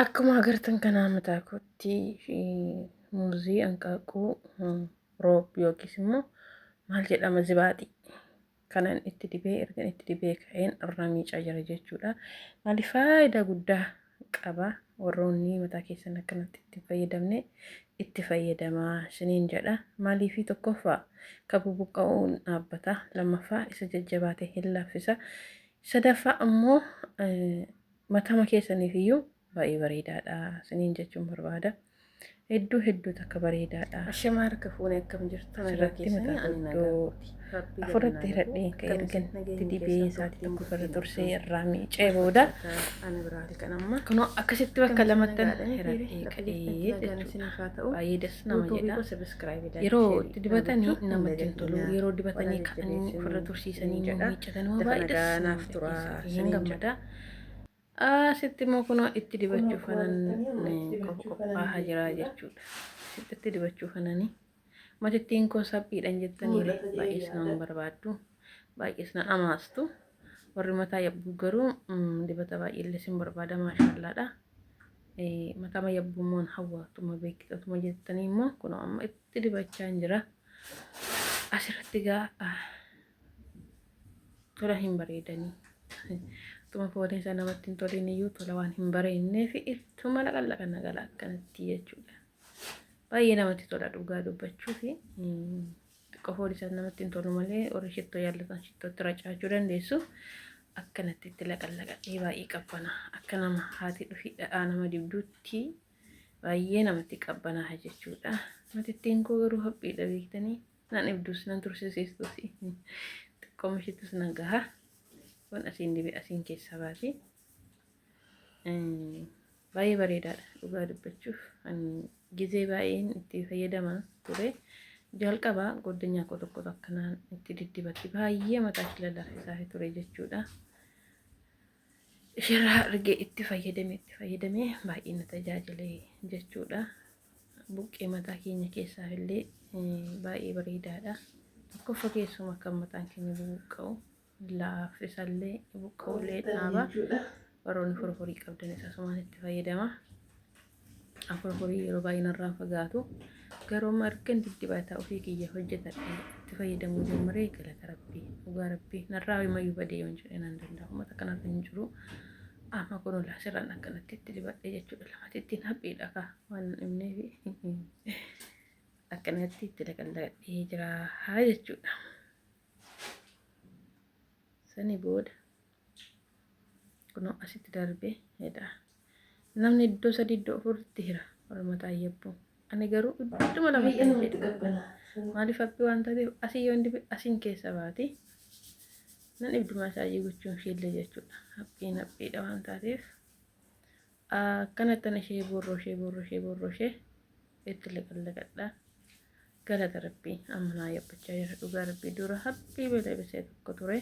Akkuma agartan kanaa mataa kootti muuzii, hanqaaquu, roob yookiis immoo maal jedhama zibaaxii kanan itti dibee ergan itti dibee ka'een irraa miicaa jira jechuudha. Maaliif faayidaa guddaa qaba warroonni mataa keessan akkanatti itti fayyadamne itti fayyadamaa isiniin jedha. Maaliif tokkoffaa ka bubuqqa'uun dhaabbata, lammaffaa isa jajjabaate hin laaffisa, sadaffaa ammoo matama keessaniif iyyuu baay'ee bareedaadha isiniin jechuun barbaada. Hedduu hedduu takka bareedaadha. Ashamaa harka fuune akkam jirtu nagaa Asirratti keessanii mataa ani nagaa guddoo kooti. Rabbii afurratti galanaa gahu hiradhee ka'e akkam ergan isin itti nageenyi dibee keessan sa'aatii turtiin tokko irra bultiin tursee akkam irraa miicee wal booda fakkaataa ani biraa halkan amma kunoo akkasitti akkam bakka isin lamattan nagaadha mitiire hiradhee lafa ka'ee jirtanitti nagaan jechuudha. isiniif haa ta'u. Baay'ee das nama Yuutuubii jedha. koo sabiskiraayibii laayik Yeroo sheerii itti naa dibatanii gochuu hin namatti hin tolu. dagatinaa Yeroo wal dibatanii ka'anii ofirra jajjabeessinuu tursiisanii isiniin immoo jedha. miiccatan immoo Dafa baay'ee das nagaa nama naaf jedha turaa keessa hin isiniin jedha. gammada. Asitti immoo kunoo itti Kun dibachuu akkuma kanan agartanii amma itti dibachuu kanan qophaa'aa jira jechuudha. jechuudha. Asitti itti dibachuu kanani. Matittiin koo saphiidhaan jettaniire Mul'ata jedhee baay'ees yaada. nama barbaaddu. Baay'ees na amaastu. Warri mataa yabbuu garuu dibata baay'eellee sin barbaada maashaallaadha. Matama yabbuu immoo hawwaatuma beektotuma jettanii immoo kunoo amma itti dibachaa hin jira. Asirratti gaa tola hin bareedanii. Tuma fooliin isaa namatti hin toliin iyyuu tola waan hin bareedneef ittuma laqallaqan gala akkanatti jechuudha. Baay'ee namatti tola dhugaa dubbachuu fi xiqqoo foolii isaa namatti hin tolu malee warri shittoo jaallatan shittootti racaachuu dandeessu. Akkanatti itti laqallaqadhee baay'ee qabbana. Akka nama haati dhufii dhadhaa nama dibduutti baay'ee namatti qabbanaa jechuudha. Matittiin koo garuu haphiidha beektanii. Nan ibdus nan tursisiistus xiqqooma ishittus nan gaha. Kun asiin dibee asiin keessaa baati. Baay'ee bareedaadha dhugaa dubbachuuf. Ani gizee baay'een itti fayyadamaa ture. Jalqaba goddanyaa koo tokko akkanaan itti diddibatti baay'ee mataa ishee lallaafisaa ture jechuudha. Isheerraa argee itti fayyadame itti fayyadamee baay'ee na tajaajile jechuudha. Buqqee mataa keenya keessaaf illee baay'ee bareedaadha. Tokkoffaa keessuma kan mataan keenya bubuqqa'u laaffisallee buqqa'ullee Hojjetan dhaaba. jechuudha. Warroonni forforii qabdanis asumaan itti fayyadama. Forforii yeroo baay'ee narraan fagaatu. Garuu amma ergan diddibataa ofii kiyya hojjetadhe itti fayyadamuu jalqabee galata rabbii dhugaa rabbii narraa himayyuu badee yoon jedhe nan danda'a. Uummata kanarra hin jiru. Amma kun asirraan akkanatti itti dibadhe jechuudha. Lamatti ittiin haphiidha kaa waan hin dhibneefi akkanatti itti laqallaqadhee jira haa jechuudha. Sani booda kunoo asitti darbee jedha. Namni iddoo sadii iddoo afuritti hira warra mataa yabbuu. Ani garuu idduma lamatti Baay'ee namatti jedha. qabbana. Maaliif haphii waan taateef asii yoon dibe asiin keessa baati. Nan ibdumaa isaa gochuun isheellee jechuudha. Haphiin haphiidha waan taateef. Akkanattan ishee borroo ishee borroo ishee borroo ishee itti laqallaqadha. Galata rabbii amma naa yabbachaa jira dhugaa rabbii dura haphii beela tokko ture.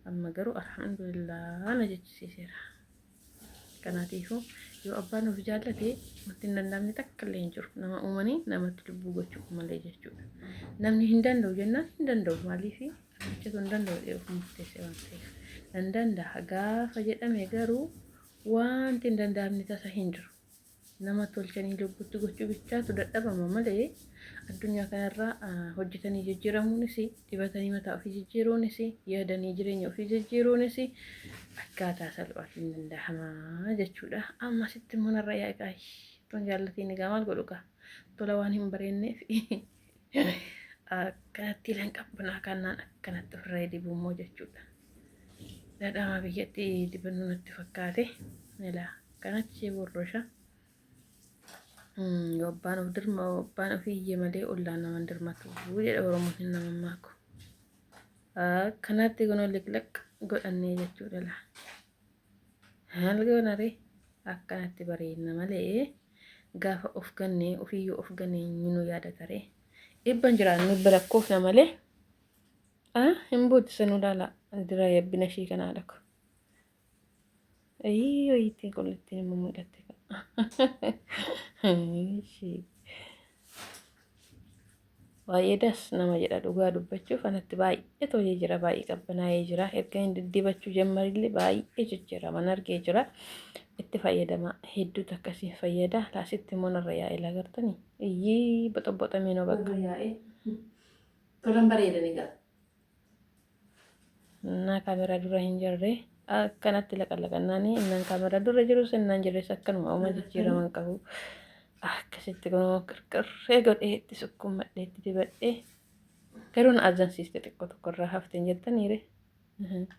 Amma garuu alhamdulillah na jechisiiseera. Kanaatiifuu yoo abbaan of jaallate wanti hin danda'amne takka illee hin jiru. Nama uumanii namatti lubbuu gochuu malee jechuudha. Namni hin danda'u jennaan hin danda'u maaliif hojjetu hin danda'u jedhee of murteesse waan ta'eef. Nan danda'a gaafa jedhame garuu wanti hin danda'amne tasa hin jiru. Nama tolchanii lubbutti gochuu bichaatu dadhabama malee addunyaa kanarraa hojjetanii jijjiiramuunis dibatanii mataa ofii jijjiiruunis yaadanii jireenya ofii jijjiiruunis akkaataa salphaatiin danda'ama jechuudha. Amma asitti immoo narra yaaqaa tun jaallatiin egaa maal godhu kaa tola waan hin bareenneef akkanatti ilan qabbanaa kannaan akkanatti ofirra dibu immoo jechuudha. Dhadhaama biyyatti dibannu natti fakkaate. Ilaa akkanatti ishee borrosha. Yoo abbaan of dirma abbaan ofii iyye malee ollaan nama hin dirmatu jedha Oromoon hin nama maaku. Akkanatti kunoo liqliq godhannee jechuudha laa. Maal goona ree akkanatti bareedna malee gaafa of gannee ofiiyyuu of gannee nu yaadata ree. Dhibban jiraannu dhibba lakkoofna malee hin buutu sanuu laala dira yabbina ishii kanaadha ko. Ayii wayittiin qullittiin immoo mul'atte. Ishii. Baay'ee das nama jedha dhugaa dubbachuuf anatti baay'ee tolee jira, baay'ee qabbanaa'ee jira. Erga hin diddibachuu jammarillee baay'ee jijjiiraman argee jira. Itti fayyadama hedduutu akkasiin fayyada. Laasitti immoo narra yaa'ee lagartanii iyyii boxoboxamee noo bakka. Yaa'ee. Tolan bareedan egaa. Innaa kaameraa dura hin jirre akkanatti laqalaqannaanii, innaan kaameraa dura jirus innaan jirres akkanuma uma jijjiiraman qabu. Akkasitti kunoo qirqirree godhee itti sukkummadhee itti dibadhee, garuu na azansiiste, xiqqoo tokko irraa hafteen jettaniire.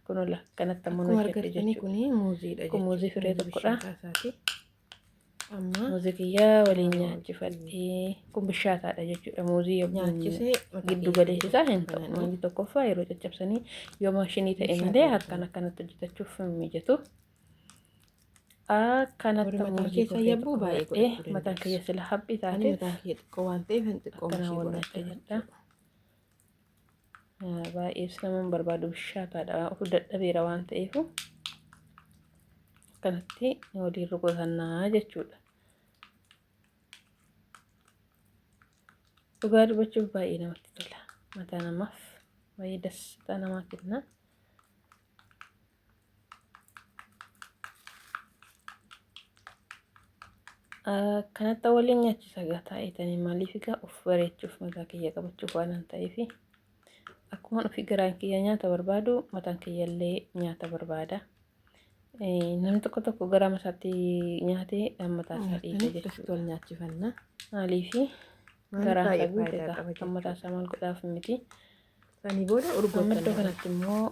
Kunoo akkanatti ammoo Akkuma hojjedhe argattanii jechuudha. kuni muuziidha. Kun muuzii firee tokkodha. Isaati. Amma Muuzii kiyyaa waliin nyaachifadhee, kun bishaataadha jechuudha. Muuzii nyaachisee giddu galeessi isaa hin ta'u. Muuzii tokkoffaa yeroo caccabsanii yoo maashinii ta'e malee harkaan akkanatti hojjetachuuf hin mijatu. Akkanatti Warri mataa muuzii keessa kofee yabbuu tokko baay'ee fudhadhee godhachuu mataan dandeessu. kiyya sila haphii Ani taate mataan kiyya xiqqoo waan ta'eef hin xiqqoo akkanaa mashii wal godhadha nyaachifadha. jechuudha. Baay'ee nama hin barbaadu, bishaataadha. Of dadhabeera waan ta'eef akkanatti waliin rukutannaa jechuudha. Dhugaa dubbachuuf baay'ee namatti tola. Mataa namaaf baay'ee dastaa namaa kenna. Akkanatti waliin nyaachisa gaa taa'etanii, maaliif egaa of bareechuuf mataa kiyya qabachuuf waan hin ta'eef, akkuma ofii garaan kiyya nyaata barbaadu mataan kiyya illee nyaata barbaada. Namni tokko tokko garaa isaatti nyaatee mataa isaa dhiiga Akkasitti jechuudha. wal nyaachifanna. Maaliif Maaliif garaan baay'ee isaa guute faayidaa egaa qaba kan mataa jechuudha. isaa maal godhaaf miti. Sanii booda Amma urgootti iddoo kanatti immoo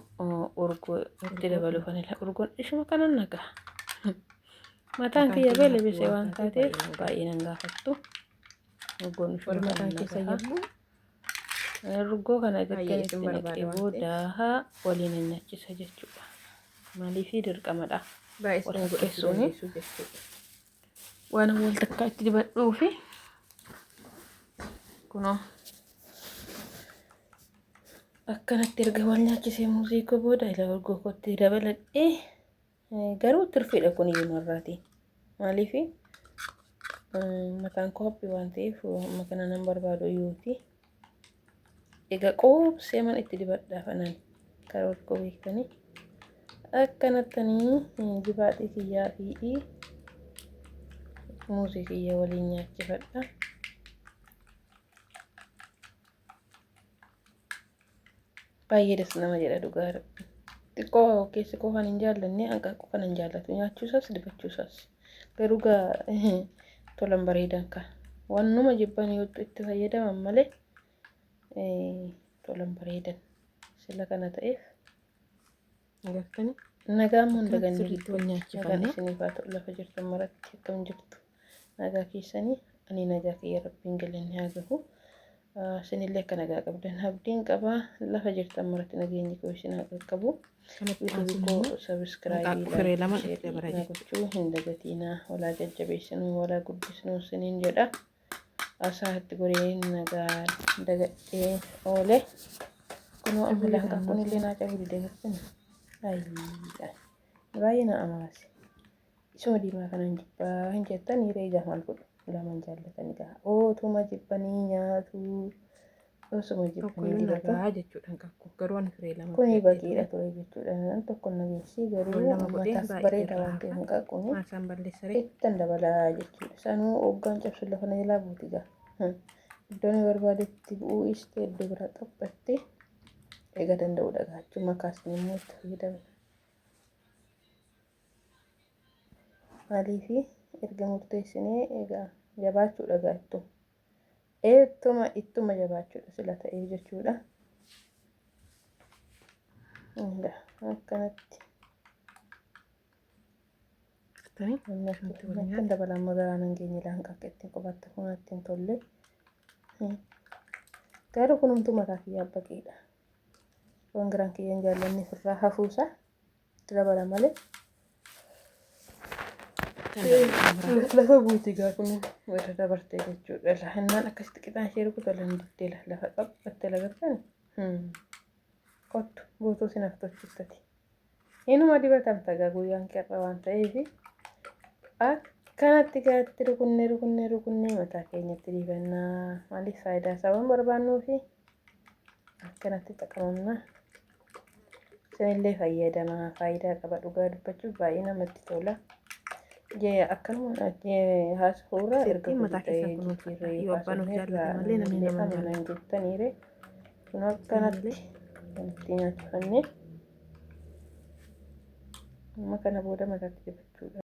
urgoo itti dabaluuf ani urgoon ishuma kanan nagaa. Mataan Mataan kiyya kiyya beela haphii bisee waan waan taateef taateef baay'ee na baay'ee nan gaafattu. Urgoon ishuma Warri kanan mataan keessa nagaa. yabbuu Urgoo kana baay'ee erga isin itti barbaada naqee waan ta'eef. booda waliin hin nyaachisa jechuudha. Maaliif dirqamadha. Baay'ee Wal isin godhachuu fakkeessuuni. dandeessu jechuudha. Waan wal takkaa itti dibadhuufi kunoo akkanatti erga wal nyaachisee muuzii koo booda ila urgoo kootti dabaladhee, garuu tirfiidha kun iyyuu narraati. Maaliif mataan koo haphii waan ta'eef amma kana nan barbaadu iyyuuti. Egaa qoobsee man itti dibadhaaf anan karaa urgoo beektanii akkanattanii dibaaxii kiyyaa fi muuzii kiyya waliin nyaachifadha. Baay'ee das nama jedha dhugaa Rabbi. Xiqqoo keessi koo kan hin jaallanne hanqaaquu kan hin jaallatu, nyaachuusaas dibachuusaas. Garuu gaa tolan bareedan ka. Wannuma jibban yoo itti fayyadaman malee tolan bareedan. Sila kana ta'eef Agartanii nagaa immoo hin akkanatti daganne sirriitti wal gidduutti nagaan nyaachifanna. isiniif haa ta'u. Lafa jirtan maratti akkam jirtu? Nagaa keessanii? Ani nagaa kiyya, Rabbiin galanni haa gahu. Isinillee akka nagaa qabdan abdiin qaba. Lafa jirtan maratti nageenyi koo isin haa qaqqabu. Kanatti YouTubeii aansuun koo immoo subscribeii, hanqaaquu firee like, lama itti shareii dabala na jechuudha. gochuu hin dagatiinaa. Walaa jajjabeessinuu, walaa guddisnuu isiniin jedha. Asaa itti godhee nagaa dagadhee oole. Kunoo amma Sirrii hanqaaquun illee naa cabuu dide gartani. Baay'ee na amaase. Isuma diimaa kanan jibbaa hin jettan hiiree ijaa maal godhu, lamaan jaallatan egaa ootuma jibbanii nyaatu, osuma jibbanii Tokkoyyuu dibatu. nagaa jechuudha hanqaaquu. Garuu ani firee lama Kuni filadhee baqiidha ture. ture jechuudha. Nan tokko nageessi garuu Wal lama godhee mataaf baay'ee bareeda irraa waan ta'eef hafa. hanqaaquun Maasaan balleessaree. ittan dabalaa jechuudha. Sanuu hoggaan cabsu lafa na jalaa buuti gaa. Iddoo na barbaadetti bu'uu ishee iddoo biraa xaphatte egaa danda'uudha gaachuu makaasni immoo itti fayyadamna. Maaliifi erga murteessinee egaa jabaachuudha gaattu. Ittuma ittuma jabaachuudha sila ta'eef jechuudha. Egaa akkanatti Agartanii akkanatti wal natti nyaata. dabalaan magaalaa nan geenye hanqaaqa ittiin qofaatti kun natti hin tolle. Garuu kunumtuu mataa kiyyaa baqiidha. Waan garaan kiyya hin jaallanne ofirraa hafuusa itti dabala malee. Lafa buuti gaa kun irra dabartee jechuudha. Lahannaan akkasitti qixaan ishee rukutu lan diddee lafa xaphatte lagartan. Kottu guutuu sinaaf tolchittati. Inuma dibatamta gaa guyyaan keerra waan ta'eef. Akkanatti gaatti rukunnee rukunnee rukunnee mataa keenyatti dibannaa. Maaliif faayidaa isaa waan barbaannuufi akkanatti xaqamamna. Isinillee fayyadamaa, faayidaa qaba, dhugaa dubbachuuf baay'ee namatti tola. Jee akkanuma haasofurraa erga Sirriitti mataa hojii keessan ta'ee kunuunfadhaa. jijjiirree Yoo abbaan of haasofneerraa jaallate malee namni namnillee nama hin amanan jaallatu. jettaniire kun Isin akkanatti malee. walitti nyaachifannee amma kana booda mataatti dibachuudha.